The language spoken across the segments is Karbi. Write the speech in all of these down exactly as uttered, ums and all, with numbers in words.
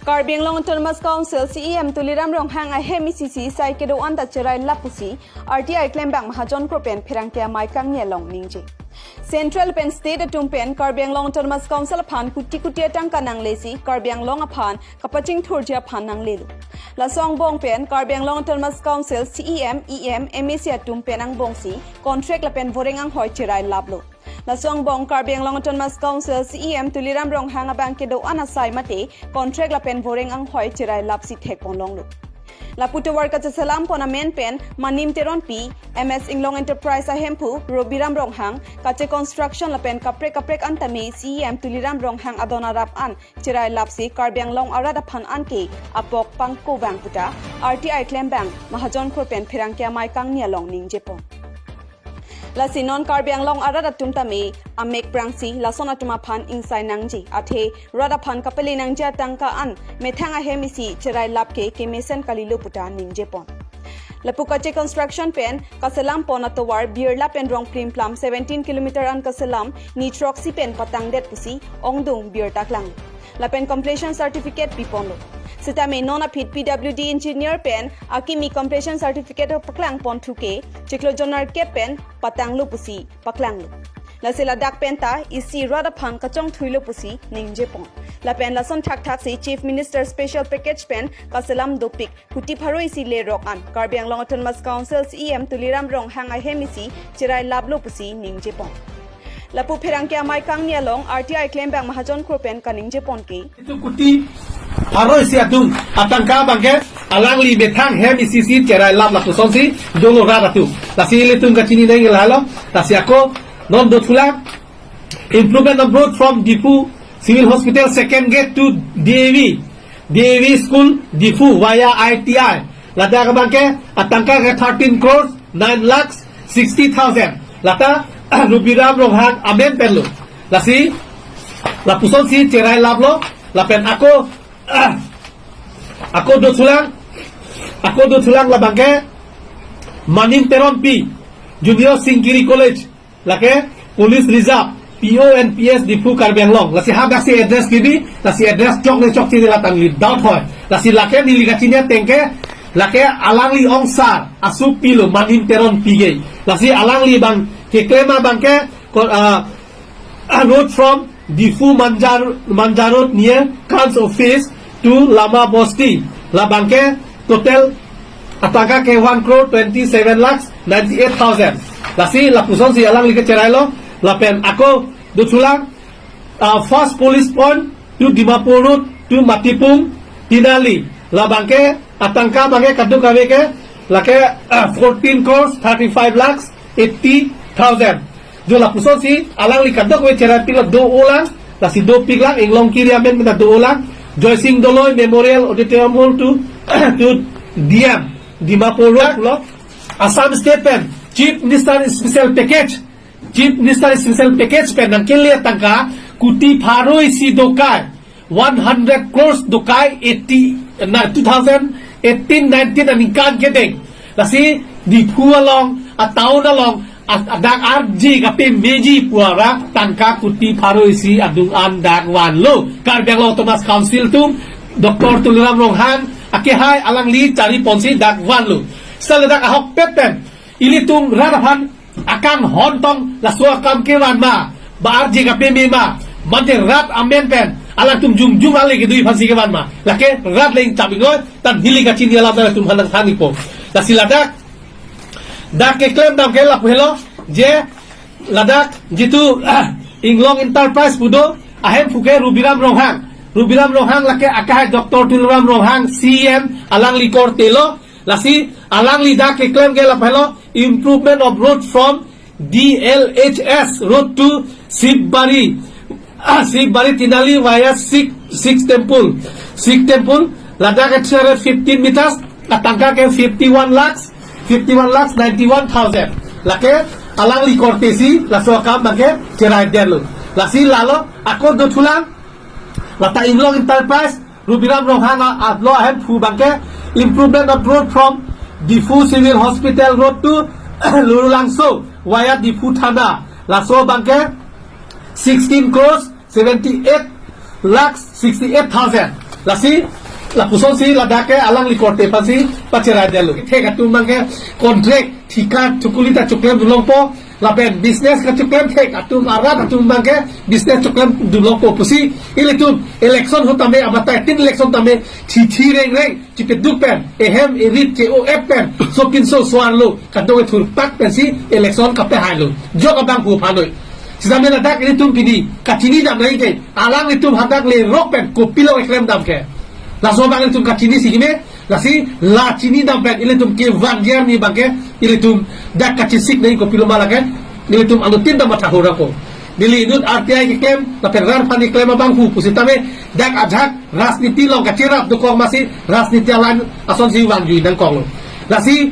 Karbi Anglong Autonomous Council C E M Tuliram Ronghang ahem isi si sai kedo-an ta cherai lap pusi R T I klembang Mahajon Kro pen pherangke amei kangni along ningje. Central pen state atum pen Karbi Anglong Autonomous Council aphan kuti kuti atangka nanglesi Karbi Anglong aphan kapachingthurji aphan nanglelo. Laso angbong pen Karbi Anglong Autonomous Council C E M, E M, M A C atum pen angbongsi contract lapen voreng anghoi cherai laplo. Laso angbong Karbi Anglong Autonomous Council C E M Tuliram Ronghang abang kedo-an asai mate contract lapen voreng anghoi cherai lapsi thekpon longlo. Lapu tovar kacheselam pon amen pen Manim Teronpi, M S Inglong Enterprise ahemphu Robiram Ronghang, Kache Construction lapen kaprek kaprek an tame C E M Tuliram Ronghang adon arap an cherai lapsi Karbi Anglong arat aphan anke apok pangko vang puta R T I klembang Mahajon Kro pen pherangke amei kangni along ningjepon. Lasi non Karbi Anglong arat atum tame amek prangsi lason atum aphan ingsai nangji, athe rat aphan kapele nangji atangka an methang ahem isi cherai lap ke kemesen kalilo puta ningjepon. Lapu Kache Construction pen kaselam pon atovar Birla pen Rongplim plam seventeen kilometer an kaselam ni throksi pen patangdet pusi ongdung birta klang. Lapen completion certificate piponlo. Sitame non aphi P W D engineer pen akimi completion certificate paklang pon thuke chiklo jon arket pen patanglo pusi paklanglo. Lasi ladak penta isi rat aphan kachongthuilo pusi ningjepon. Lapen lason thakthak si Chief Minister Special Package pen kaselam dopik kuti pharo isi le rok an Karbi Anglong Autonomous Council C E M Tuliram Ronghang ahem isi cherai laplo pusi ningjepon. Lapu pherangke amei kangni along R T I klembang Mahajon Kro pen kaningjepon ke. Itu kuti pharo isi atum atangka abangke alangli methang hem isi si cherai lap lapusonsi dolo rat atum. Lasi ilitum kachini nang lahelo, lasi ako non dothulang improvement of road from Diphu Civil Hospital second gate to D A V, D A V school Diphu via I T I. Ladak abangke atangka ke thirteen crores nine lakhs sixty thousand. Lata Rubiram Ronghang amen penlo. Lasi lapusonsi cherai laplo, lapen ako, ako dothulang, ako dothulang labangke Manim Teronpi, Junior Singiri College, lake Police Reserve, P O and P S Diphu Karbi Anglong. Lasi hadaksi address kibi, lasi address chok ne chok chini latan li doubt hoi. Lasi lake neli kachini ateng ke, lake alangli ongsar asu pilo Manim Teronpi ke. Lasi alangli abang keklem abangke ko-, ah, ah, road from Diphu Manja, Manja Road near Khans Office to Lama Bosti. Labangke total atangka ke one crore twenty-seven lakhs ninety-eight thousand. Lasi lapusonsi alangli kecherailo, lapen ako dothulang, ah, first police point to Dimapur Road to Matipung Tinali. Labangke atangka abangke kadokave ke lake, ah, fourteen crores thirty-five lakhs eighty thousand. Jo lapusonsi alangli kadokave cherai pilo do-olang, lasi dopiklang, Inglongkiri amen mena do-olang, Joysing Doloi Memorial Auditorium Hall to, to D M, Dimapur Road lo. Assam State pen Chief Minister Special Package, Chief Minister Special Package pen nangkele atangka kuti pharo isi dokai, one hundred crores dokai eighty, na two thousand eighteen nineteen aningkan kedeng. Lasi Diphu along, a town along, a, adak arje kapemeji pu ara tangka kuti pharo isi adung an dak vanlo. Karbi Anglong Autonomous Council atum, Doctor Tuliram Ronghang akehai alangli chariponsi dak vanlo. Sale dak ahokpet pen ilitum rat aphan akanghon tong laso akam kevan ma, ba arje kapeme ma, mate rat amen pen alangtum jongjong ale kedo aphansi kevan ma. Lake rat le ingcham-ik noi, tan neli kachini alam ta latum aphan nangthan-ikpo. Lasi ladak dak keklem dam ke lapu helo, je ladak jitu, ah, Inglong Enterprise pu do, ahemphu ke Rubiram Ronghang. Rubiram Ronghang lake akehai Doctor Tuliram Ronghang C E M, alangli korte lo. Lasi alangli dak keklem ke lapu helo, improvement of road from D L H S road to Sibari, ah, Sibari Tinali via Sikh, Sikh temple. Sikh temple, ladak ke three hundred fifteen meters, atangka ke fifty-one lakhs, fifty-one lakhs ninety-one thousand. Lake alangli korte si laso akam abangke cherai detlo. Lasi lalo ako dothulang, lata Inglong Enterprise, Rubiram Ronghang a-, atlo ahemphu abangke improvement of road from Diphu Civil Hospital Road to Lurulangso via Diphu Thana. Laso abangke sixteen crores seventy-eight lakhs sixty-eight thousand. Lasi, lapusonsi ladak ke alangli korte aphansi pacherai detlo. Thek atum abang ke contract, thika, chukuli ta choklemdun longpo, lapen business kachoklem thek atum, arat atum abang ke business choklemdun longpo pusi, ilitum election ahut tame, abatai tin election tame, thi thi reng reng, chipeduk pen, ehem erit che-o-et pen, sopinso so-arlo, kadokave thurpak pensi election kapehailo. Jok abangphu aphan noi. Sitame ladak ilitum pini kachinidam nangji ke, alanglitum hadak lerok pen kopilo keklemdam ke. Laso abang ilitum kachinisi keme, lasi la chinidam pen ilitum kevangji arni abang ke, ilitum dak kachesik nangji kopiloma lake, ilitum anuttin ta matha hurako. Neli inut R T I keklem, lapen rat aphan keklem abangphu pusitame, dak ajak rajniti along kacherap dokok amatsi, rajniti alam asonsi vangjui nangkoklo. Lasi,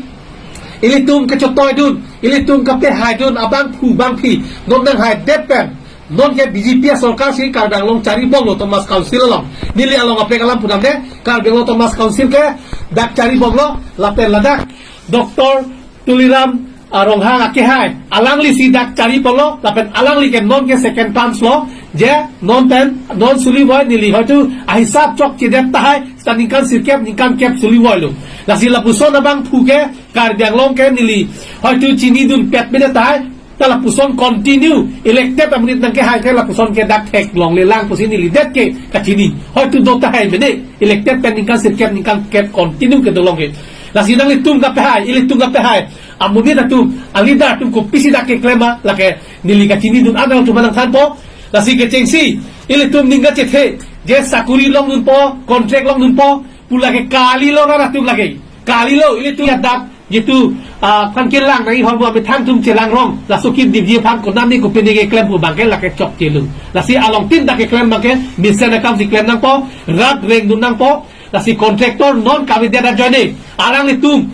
ilitum kechotoi dun, ilitum kapehai dun abangphu bangphi, non nanghai det pen, non ke B J P asorkar si Karbi Anglong chari bomlo Autonomous Council along. Neli along apek alam pudamde, Karbi Anglong Autonomous Council ke dak chari bomlo, lapen ladak Doctor Tuliram, ah, Ronghang akehai, alanglisi dak chari bomlo, lapen alangli ke non ke second terms lo, je non pen, non suli voi neli hoitu ahisap chokchedet tahai, seta ningkan sirkep, ningkan kep suli voilo. Lasi lapuson abangphu ke Karbi Anglong ke neli hoitu chinidunpet mene tahai, ta lapuson continue, elected amonit nangkehai ke lapuson ke dak theklonglelang pusi neli det ke kachini. Hoitu do tahai mene, elected pen ningkan sirkep, ningkan kep continue kedo long ke. Lasi nanglitum kapehai, ilitum kapehai, amonit atum, a-leader atum kopisi dak keklem ma, lake neli kachinidun an atum nangthanpo. Lasi kechengsi, ilitum ning kachethe, je sakuri longdunpo, contract longdunpo pu lake kalilo rat atum lake. Kalilo, ilitum ya dak, jitu, ah, aphan kelang nangji, hormu amethang atum chelang rong. Laso kim dipji aphan konatne kopine keklem pu abang ke lake chokchelo. Lasi along tin dak keklem abang ke, mesen akam si klem nangpo, rat rengdun nangpo. Lasi contractor non kavedet ajoine, alanglitum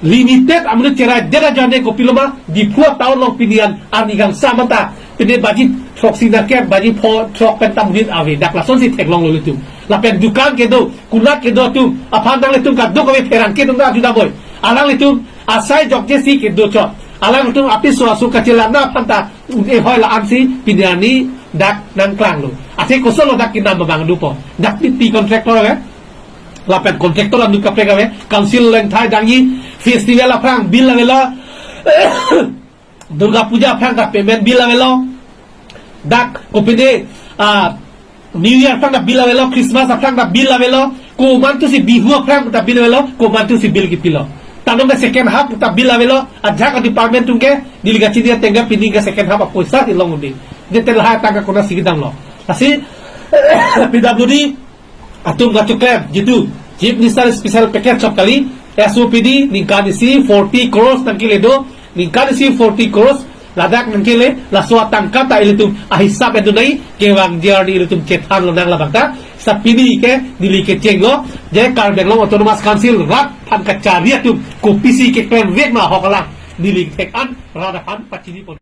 limited amonit cherai det ajoine kopiloma, Diphu town along pini an arni kangsam anta, pini baji throksi nangkep, baji pho throk pen ta monit ave, dak lasonsi theklonglo ilitum. Lapen dukan kedo, konat kedo atum aphan nanglitum kadokave pherangke atum ta arju damnoi. Alanglitum asai jokjesi kedo chot. Alanglitum apiso aso kachelang na aphan ta un-e hoi la-ansi pini arni dak nangklanglo. Athe kosonlo dak kenam abang dopo. Dak pi pi contractor ave. Lapen contractor anut kaprek ave. Council lengthai dangji, festival aphrang bill avelo. Durga Puja aphrang ta payment bill avelo. Dak kopine, ah, New Year aphrang ta bill avelo, Christmas aphrang ta bill avelo, komantusi Bihu aphrang ta bill avelo, komantusi bill kipilo. Tanong ke second half ta bill avelo, ajak a-department atum ke, neli kachini ateng ke pini ke second half apoisa si long un-e. Jete lahai atangka konatsi kedamlo. Lasi, P W D atum kachoklem, jitu Chief Minister Special Package chot kali, S O P D, ningkan isi forty crores nangkele do, ningkan isi forty crores, ladak nangkele, laso atangka ta ilitum ahisap edun nangji, kevangji arni ilitum chethanlonang labang ta, seta pini ke, neli kechenglo, je Karbi Anglong Autonomous Council rat aphan kachari atum, kopisi keklemvek ma ahok alam, neli thek an, rat aphan pachini pon.